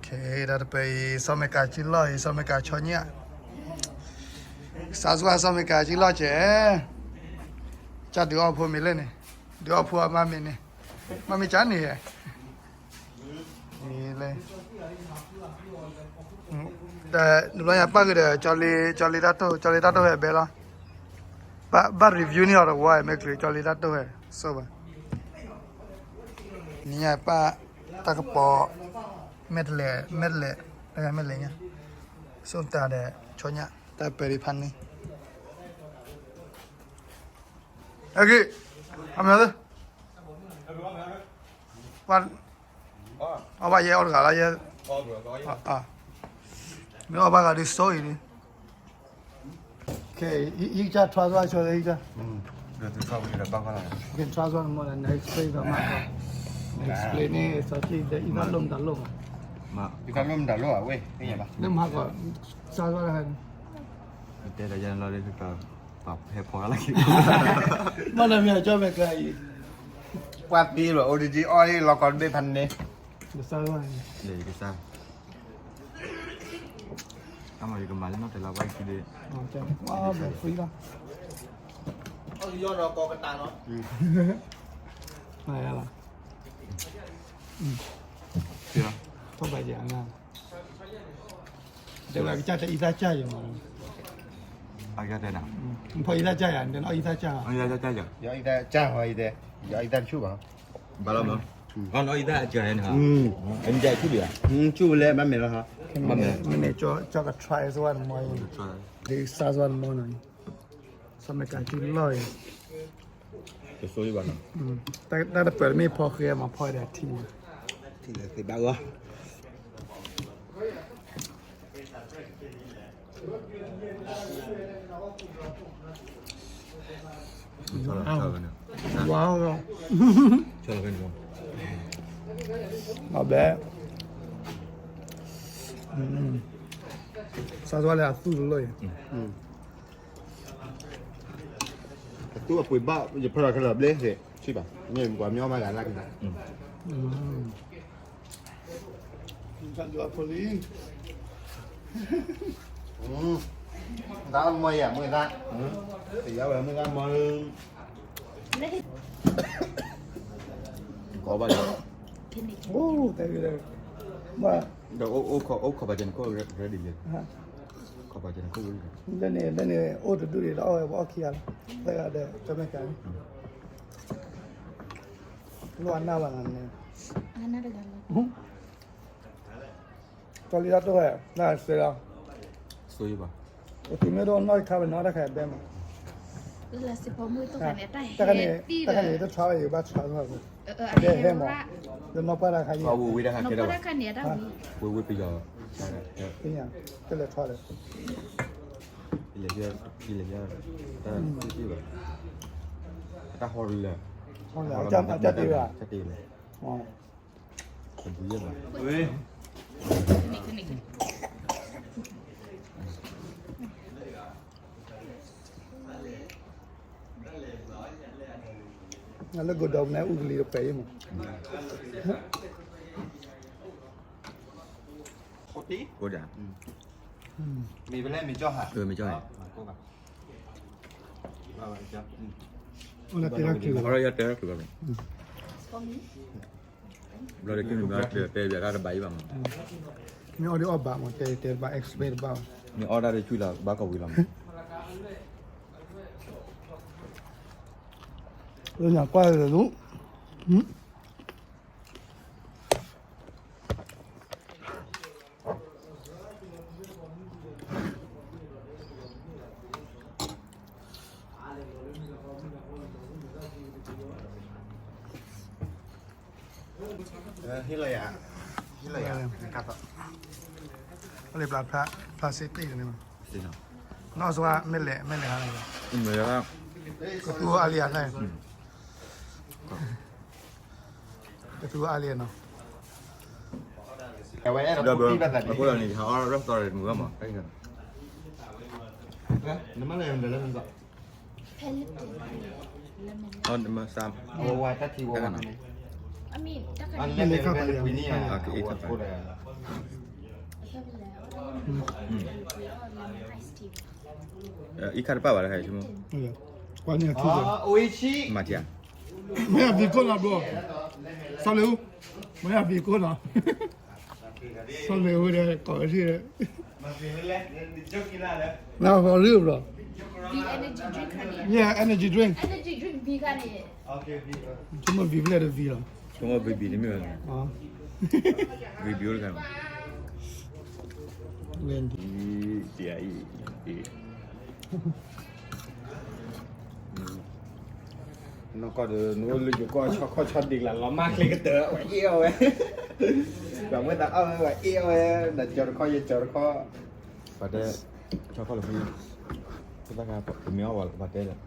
တၢ်တပၢၤအံၤ စီၤမဲကၤကံလီၢ်အံၤ စီၤမဲကၤဆီညၣ်, စါစွါစီၤမဲကၤကံလီၢ်ကဲ, ကၢ်ဒုးအီၣ်ဖိမ့ၢ်လဲၣ်န့ၣ်, ဒုးအီၣ်ဖိအမါမ့ၢ်န့ၣ်, မါမ့ၢ်ကၢ်န့ၣ်, လဲၣ်, တဘျီညါပၣ်ဃုာ်ဒီး ကၠီလ့, ကၠီလ့တၢ်တိၢ်, ကၠီလ့တၢ်တိၢ်ဟဲဘဲလီၤ, ဘၣ် review န့ၢ်အီၤတဝီ မ့ၢ်ချုး ကၠီလ့တၢ်တိၢ်ဟဲ, ဆိဘၣ် နံၤညါပၣ်တၢ်ကပီၤ, မဲာ်တလဲး, မဲာ်တလဲး, တၢ်မဲာ်လဲးညါ, ဆိတၢ်ဒီး ဆီညၣ်, တၢ်ပၢၤဒံးဖးန့ၣ်, အဂ့ၢ်, အမ့ၢ်သ့, အီၣ်ဘၣ်ယဲအီၣ်တဂၤလီၤယဲ, မ့ၢ်အီၣ်ဘၣ်ဂၤဒုးဆိအံၤဒုး, ခဲအံၤ ယကစၢ် try စွါဆိသ့ ယကစၢ်, ယက try စွါန့ၣ်မ့ၢ် န explain ဒီးမးကီ, န explain န့ၣ် စီၤကံဒီး အံသၣ်လိၣ်မတၤလိၣ်မး, အံသၣ်လိၣ်မတၤလိၣ်အဝဲ, လၢမဟါကီ, စါစွါတခါန့ၣ်, တဲဒီးယဲလီၤဒ်, ပှၤဟဲဖီလၢခံ, ဘၣ်နမ့ၢ်ကၠီမဲာ်ကၤအံၤ, ပှၤသံလီၤ အိၣ်ဒံးဒံးအီၣ်လီၤကီတဘ့ၣ်ဖးန့ၣ်, ကစၢ်, ယကစၢ်, အမ့ၢ်ယကမၤလၢနီၢ်တဲလီၤဘၣ်ခံဒ့, အီၣ်ဒီးကီကတၢၢ်လီၤ, မ့ၢ်လီၤ, ထီၣ်ဘၣ်ယၤ, တဲဝဲကစၢ်တဲအံသၣ်ကၢ်ယၤမး, အကတဲနၤ, ဖီအံသၣ်ကၢ်ယၤ, တဲနအီၣ်အံသၣ်ကၢ်, ယအံသၣ်ကၢ်ဟီ, ယအံသၣ်တဆူၣ်ဘၣ်, ဘၣ်လီၤမး, အီၣ်အံသၣ်ကၢ်န့ၣ်, အံသၣ်ဆူၣ်လံဧါ, ဆူၣ်လဲၣ် ဘၣ်မဲာ်လီၤဟီ, ဘၣ်မဲာ်, မ့ၢ်ကၠီက try စဝါတမီၤ, ဒ်စါစဝါတမီၤနီၤ, စီၤမဲာ်ကၤကံလီၢ်အံၤ, တစိဘၣ်နီၤ, တၢ်တပၢၤတမ့ၢ်ဖီဃဲမး ဖီဒီးထံ, ထံလၢသ့ဘၣ်ဂီၢ် Wow. အဘဲ, စါစဝါလၢအသူၣ်တလိၣ်အံၤ, အသူၣ်အပှ့ၤဘၣ် ယဖၢလီၤခဲလၢာ်ဘျဲၣ်သ့ၣ် ထံၣ်ဘၣ်, မ့ၢ်ပှၤမ့ၢ်အီၣ်ဘၣ်ဂၤလၢကဒါ တၢ်မီၢ်ယၤ မုၢ်သၣ်, တယါဝဲမုၢ်သၣ်မီၢ်လၢ, ကီဘၣ်လီၤ, အိၣ်တၢ်ဂ့ၢ်, ဒီးအိၣ်ခိးပာ်စၢၤနခိၣ် ready လံ, ခိးပာ်စၢၤနခိၣ် ready လံ, လၢန့ၣ်လၢန့ၣ် အိၣ်တဒူၣ်ဒံးဒီး အီၣ်ဝဲပအီၣ်ခံဂၤလီၤ, သၢဂၤဒီး ကၠီမဲာ်ကၤန့ၣ်, လိၣ်အနၢ်ဘၣ်နၤန့ၣ်, ကၠီလံတၢ်တိၢ်ဝဲ နစဲလီၤ, ပတုၤမ့ၢ်ဒိၣ်နီၢ်တခါဝဲနီၢ်တၢ်ခါဘဲမး, တၢ်ခါန့ၣ် တၢ်ခါန့ၣ် တထါဝဲယဘၣ်ဆါ, ဒဲဟဲမး, လၢနီၢ်ပှၢ်တၢ်ခါန့ၣ်, ဝဲဝဲပယီၤ, ပညါ, တလဲၤထီၣ်ဒီး, တလဲၤ, တလဲၤ, တၢ်ဟီလၢ, တၢ်တ့ဝဲ, တၢ်တ့ဝဲ လၢကဒီးမနုၤအူကလံၤတပဲာ်အံၤမး, ကိးဒၣ်, မ့ၢ်ဖဲလဲၣ် မ့ၢ်ကၠီဟး, မ့ၢ်ကၠီဟး, အိၣ်လၢတဲတၢ်ချုးဘၣ်, အိၣ်လၢတဲတၢ်ချုးဘၣ်, ဘျီတက့ၢ်မ့ၢ်ဘျီတဲတဲဘၣ်တၢ်တဘၣ်အံၤဘၣ်မး, မ့ၢ်အီၣ်ဒ်အီၣ်ဘၣ်မး တဲတဲတဘၣ် expect တဘၣ်, မ့ၢ်အီၣ်တၢ်တချုးလီၤ ဘၣ်ကဝံၤလီၤမး, လၢညါကွၢ်လၢလူ ဟ့ၣ်လီၤယၤ, ဟ့ၣ်လီၤယၤ, လၢပျၢ်ဖျါစ့တ့ၢ်န့ၣ်, နီၢ်စွါ မဲာ်လဲၣ် မဲာ်လဲၣ်ဟါ, ကသူအါလံယၤလဲၣ်, ကသူအါလံယၤနီၤ, ဒီးဘၣ်, အဃိဒီးန့ၣ် ယဟးအီၣ် restaurant မုာ်ဘၣ်မး, နမ့ၢ်လဲၤမ့ၢ်လဲၤလၢမုာ်ဘၣ်, အီၣ်နမ့ၢ်စၢ်, အဝဲဝဲတၢ်ထံဝဲဝဲန့ၣ်, အမ့ၢ်တၢ်ခါန့ၣ်, အက့ၤအ့ၣ်ခါပၤယၤ, အံၤခါတပာ်ဘၣ်တခါအံၤ, ကွၢ်န့ၣ်အထူၣ်, မၤထံဧါ, မ့ၢ်အဘံကိၣ်နီၤ bro, စီၤလ့အူ, မ့ၢ်အဘံကိၣ်နီၤ, စီၤလ့အူဒီး ကိးဝဲထံၣ်, နဂီၤရ့ၣ် bro, energy drink, energy drink, ဆိကမိၣ် V ဖျဲၣ်ဒီး V လီၤ, ဆိကမိၣ် V B တမ့ၢ်ဘၣ်, V B တခါ, နီၢ်ကီၢ်ဒီး နအိၣ်လၢယိၤကီၢ် ဆီခီၣ်ဆီဒံးကလး လီၤမၢ်ချ့ကတၢၢ် ဝဲအ့ၣ်အီၣ်ဝဲ, ဒီးမ့ၢ်သးအီၣ်ဝဲ ဝဲအ့ၣ်အီၣ်ဝဲ, နကၠီတခီ ယကၠီတခီ, ပှၤတဲ ဆီခီၣ်လၢဃံ, ပသးခါ ပမ့ၢ်အီၣ်ပှၤ ပှၤတဲလဲၣ်,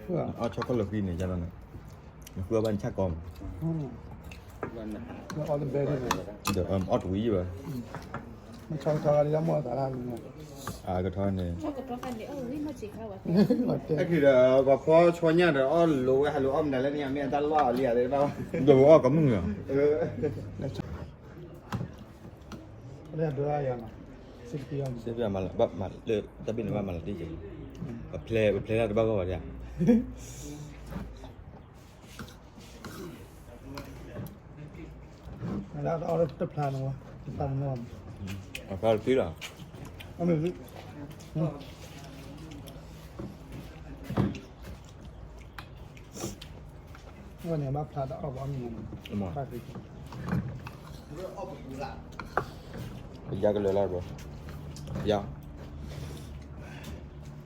အီၣ်ဆီခီၣ်လၢဃံန့ၣ် ယါလီၤန့ၣ်, နဃုအီၣ်ဘၣ်နဆၣ်ကီမး, ဒီးအီၣ်တဝံၤဘၣ်, ကထီန့ၣ်, အဲၣ်ဒီး ပှၤဖီဆီညၣ်ဒီး အီၣ်လိၤဝဲ ဟးလိၤအီၣ်မနုၤလဲၣ်န့ၣ် မ့ၢ်အတၢ်လီၢ်အီၤလံဧါ, ဒီးပအီၣ်ကမုၢ်လီၤ, စ့ပယီၤမၤလၢ တၢ်ဘ့ၣ်န့ၣ်ဘၣ်မၤလၢတ့ၢ်က့ၤ, ပဖျဲ ပဖျဲတၢ်တဘၣ်ဂီၢ်ဘၣ်ဒၣ် တဖျါန့ၣ်, အဖျါတသ့လီၤ, န့ၣ် ဘၣ်ဖျါတအီၣ်ဘၣ်မနုၤ, ပယါကလၢာ်လီၤ, ယါ, မ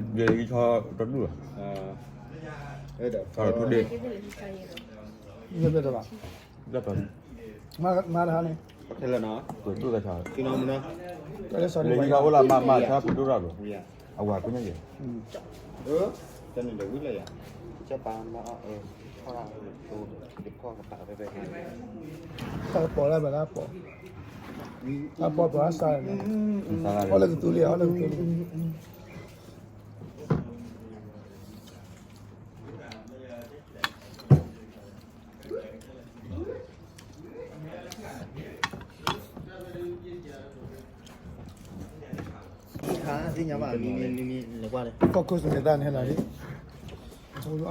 ဟါယဲၤဆီတဒူၣ်လီၤ, ဆီတဒူၣ်, မ့ၢ်ဘၣ်, မၤတဟါန့ၣ်, ပဒူၣ်, လၢယံၤခါအိၣ်လၢမၤမၤဆါပဒိၣ်ရၣ်ဘၣ်, အဝၤကွၢ်ညါယဲၤ တၢ်ကပီၤလၢဘၣ်တၢ်ပီၤ, တၢ်ပီၤပှၤစၢ်န့ၣ်, အီၣ်လၢကသူလံ အီၣ်လၢကသူလံ, သ့ၣ်ညါဘၣ်, focus န့ၣ်တၢ်န့ၣ်လီၤ,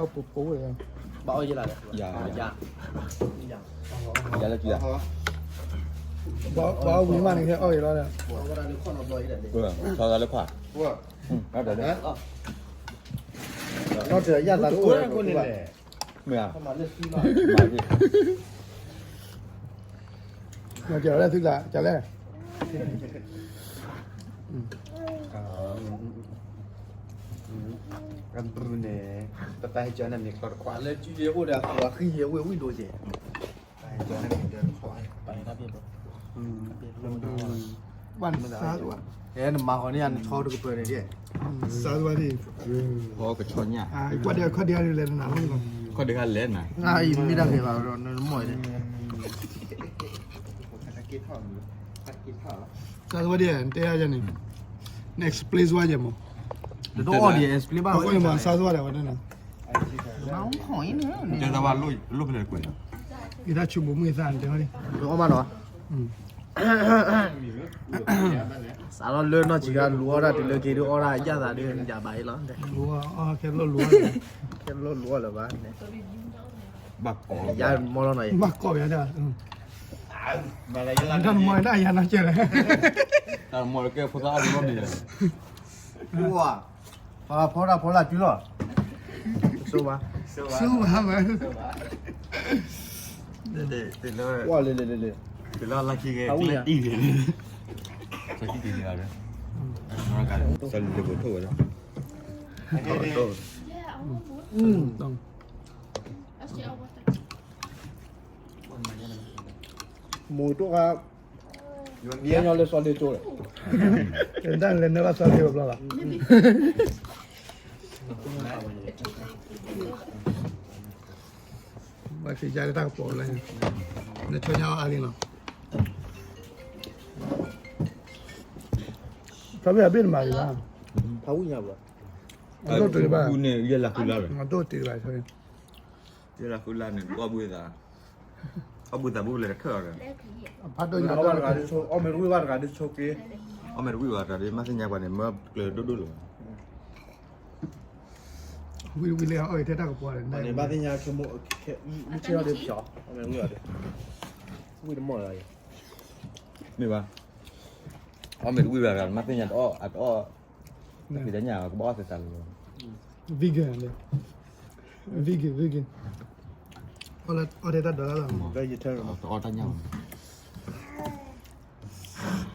အပူၤပူၤဝဲ, ဘၣ်အီၣ်ယဲလီၤ, ယၤလၢကံ, ဘၣ်အီၣ်ဝံၤမးန့ၣ် ဟဲအီၣ်ယဲလီၤ, ဆီသးလၢခွါ, နီၢ်တၢ်ယၤသးတအိၣ်, မ့ၢ်ဧါ, မ့ၢ်ကဲၤလၢသုသးကလဲၣ်, အဘုန့ၣ်, တၢ်ဟဲကၠီန့ၣ်မ့ၢ်ကျီတခွးလၢကံယဲအိၣ်ဒီးအဃိအဃံယဲဝ့ၢ်ဝံၣ်ဒိၣ်ကဲး, ဘၣ်နသး, အဲ နမၤဃီန့ၣ် နဆီတကပၢၤန့ၣ်ကဲ, စၢ်ဝဲဒၣ်, ဟီကဆီညၣ်, ကွၢ်ဒဲခီၣ်ဒဲလၢနၤ, ခီၣ်ဒဲခါလဲၣ်နၤ, အံၤမ့ၢ်တၢ်ဂ့ၤဘၣ်ဒီးနမီၢ်, စၢ်ဝဲဒၣ် တဲယၤန့ၣ်, န explain ဝဲယဲမး, တအီၣ်ဒံး explain ဘၣ်ဝဲန့ၣ်, စၢ်ဝဲဒၣ်ဝဲန့ၣ်, တဲသးဘၣ်လိၣ်ဖဲလဲၣ်ကွဲး, ယတၢ်ဆိကမိၣ်မုၢ်သၣ်န့ၣ်တဲဝဲန့ၣ်, အီၣ်ဘၣ်နီၤ စးထီၣ်လၢနီၢ်ဆံးဂၤလူၤအီၣ်တၢ် တုၤလၢက့ၤဒုးအီၣ်တၢ်ယၣ်သးဒုး ယၤဘၣ်အံၤလီၤ, ကဲလိၣ်လူၤအီၣ်လၢၤဘၣ်, ယၤမီၢ်လီၤနီၤ, ဘၣ်ကိးဘၣ်ဒၣ်, တၢ်မီၢ်ဒၣ်ယၤနီၢ်ကဲလဲၣ်, တၢ်မီၢ်လၢကဲဖိသၣ်အီၣ်တဘျီန့ၣ်, ဖီလာ်ဖီလာ်ဖီလာ်တုၤလီၤ, ဆိဘၣ်, ဆိဘၣ်မး, လၢလၢလၢလၢ, လၢလၢလၢလၢ, လၢလၢလၢလၢ, လၢလၢလၢလၢ, မိၢ်တိၢ်ခါ, မ့ၢ်ညီလၢစီၤလ့ကၠိလဲၣ်, တၢ်လဲၤနုာ်ဘၣ်စီၤလ့ကၠိဘျီဘၣ်, ဘၣ်သ့ၣ်ညါလၢတၢ်ကပီၤလဲၣ်, နဆီညါအီၣ်အါလံနီၤ, ထီဘ့ၣ်အဘ့ၣ်တမၤဂ့ၤဘၣ်, ဖးဝံၣ်ညါဘၣ်, မၤဒိၣ်တုၤဘၣ်, မၤဒိၣ်တုၤဘၣ်, ယဲလၢဃုလါန့ၣ် အီၣ်ဘှံးသး, ယဲလၢဃုလါန့ၣ် အီၣ်ဘှံးသး, အီၣ်ဘူၣ်သးဘူၣ်လၢတထၢၣ်အီၤဒီး ဖးဒိၣ်ညါတဂၤဒ်ဆိက့, အီၣ်မ့ၢ်တဝံၣ်ဘၣ်တဂၤဒ်ဆိက့, အီၣ်မ့ၢ်တဝံၣ်ဘၣ်တဂၤဒ် မ့ၢ်သ့ၣ်ညါပှၤန့ၣ် မၢကျၢၤဒိၣ်ဒိၣ်လီၤ. ဝံၣ်တဝံၣ်လၢအီၣ်အံၤထဲတၢ်ကပီၤဒီး ဘၣ်သ့ၣ်ညါဆိကမိၣ်, မုၢ်ဆ့ၣ်အီၣ်ဒ်ဖျီ, အီၣ်မ့ၢ်တဝံၣ်ဘၣ်ဒီး, ဝံၣ်တမီၢ်လီၤ, မ့ၢ်ဘၣ်, အီၣ်မ့ၢ်တဝံၣ်ဘၣ်တဂၤ မ့ၢ်သ့ၣ်ညါတအီၣ်, အတအီၣ်, တၢ်ဖံးတၢ်ညၣ်ကဘၣ်အီၣ်သတးလီၤ. Vegan လၢ, vegan, vegan, အီၣ်ထဲတၢ်ဒိးတၢ်လီၤ, တအီၣ်တၢ်ညၣ်,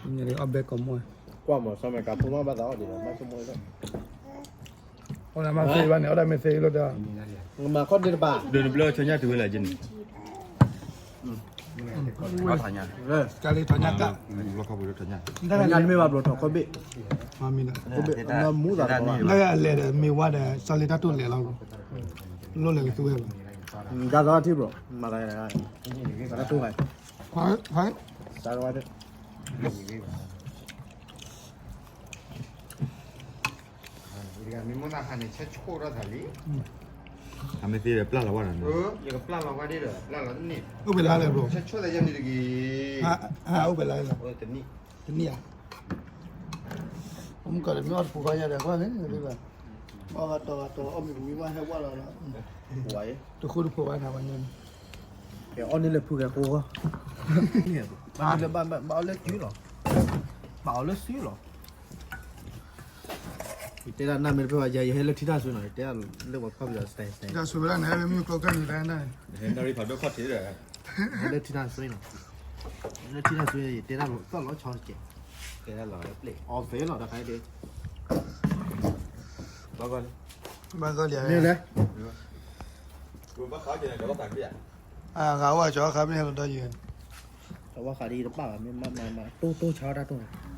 အီၣ်ဘဲကီးမီၢ်, ကွၢ်မီၢ် ဆီမဲာ်ကးဖိမးဘၣ်သးအီၣ်ဒံးလီၤ, မၤဆိကမိၣ်လၢ အီၣ်ဒၣ်မ့ၢ်သ့လီၤဒီး, မၤခီၣ်ဒ့တပၤ, ဒိးနဘျၢဆီညၣ်တုၤဝဲလၢကန့ၣ်, ကၢ်လံထီညၣ်ကၢ်, တၢ်မ့ၢ်ဘၣ်ဘျီထီၣ်ခီၣ်ဘ့ၣ်, မ့ၢ်, မူသးတကီဘၣ်, လၢအလဲၤဒီးမ့ၢ်ဝါဒီး ဆီလ့တၢ်တိၢ်လဲၤလီၤ, လိၣ်လဲၤကသူဝဲဘၣ်, ဒါသီထံဘျီ, မၤသး, တၢ်တိၢ်ဘၣ်, ဟဲ, ဟဲ, တၢ်တိၢ်ဘၣ်, မ့ၢ်မ့ၢ်နဟးန့ၣ် ဆဲးဆိၣ်ထီၣ်သးလံ, အမ့ၢ်သ့ဒီးပျၢ်လီၤဝဲဒီး, ယကပျၢ်လီၤဝဲဒၣ်ဒီး ပျၢ်လီၤတန့ၢ်, အိၣ်ဖဲလဲၣ်လဲၣ်ဘျီ, ဆဲးဆိၣ်သးယဲန့ၣ်တဂ့ၤ, အိၣ်ဖဲလဲၣ်လဲၣ်, တနံၣ်ဧါ, မုၢ်ကီၢ်ဒီးမ့ၢ်အီၣ်တပူၤဃီယၤဒီးကွၢ်န့ၣ်, အီၣ်ဂၤတီၤဂၤတီၤ အီၣ်မ့ၢ်တဝံၤဘၣ်ဟဲဝဲလီၤလီၤ, တဃိတဖိးဘၣ်နၤဝဲညါန့ၣ်, အီၣ်န့ၢ်လၢဖုဂဲၤကိးဂီၢ်, ဘၣ်အီၣ်လၢစုလီၤ, ဘၣ်အီၣ်လၢစုလီၤ. ယတဲဒၣ်နၢ်မ့ၢ်တဖျၢၣ်ဘၣ် ယၤယဟဲလၢထံတၢ်စွ့နီၤ, ယတဲဒၣ်လၢပှၤဖီၣ်ပယီၤစတဲ, ထံတၢ်စွ့ဝဲဒၣ်န့ၣ် ဟဲလၢမုၢ်ကျိကၢၢ်နုာ်တၢ်န့ၣ်, ဟဲလၢထံတၢ်စွ့နီၤ, လၢထံတၢ်စွ့ ယတဲဒၣ်လီၤသီၣ်လီၤဆီတကဲး, တဲဒၣ်လီၤပျဲၢ် အီၣ်သ့လီၤတခါအံၤဒ့, ဘၣ်ဂီၢ်လံ, ဘၣ်ဂီၢ်လံ, မ့ၢ်လဲၣ်, ဂၤအိၣ်ကၠီၤခါမ့ၢ်ဟဲလီၤဒီးယဲ, ကၠီၤဝါဃးဒ်တပာ်ဘၣ် မ့ၢ်မၤမၤတိၢ်တိၢ်ဆါတၢ်တိၢ်န့ၣ်,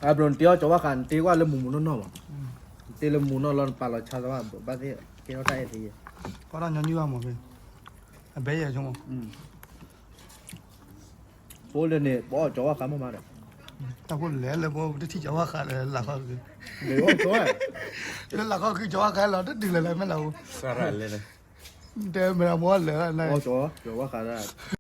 အဘျီနတ့အီၣ်ကၠီၤဝါဃး နတ့ကွၢ်လၢမူးမူးနီၢ်နီၢ်ဘၣ်, နတ့လၢမူးနီၢ်လီၤ နပာ်လီၤဆါသးဘၣ် ဘၣ်သ့ၣ်ကဲထီၣ်တၢ်အဲၣ်သ့ယဲ, ကီၢ်တၢ်ညီနုၢ်ဘၣ်မးဖဲ, အဘဲယဲဆိကမိၣ်, ဖိလၢန့ၣ် ပအီၣ်ကၠီၤဝါဃးမးမးဒီး, တၢ်ဖိလဲၣ်လၢပတထံၣ်ကၠီၤဝါဃးလၢလၢ်ခီ, လၢလၢ်ခီခုကၠီၤဝါဃးလီၤတတုၤလၢလၢမဲာ်လီၤ, တဲမ့ၢ်အမ့ၢ်လၢ, ကၠီၤဝါဃးဒၣ်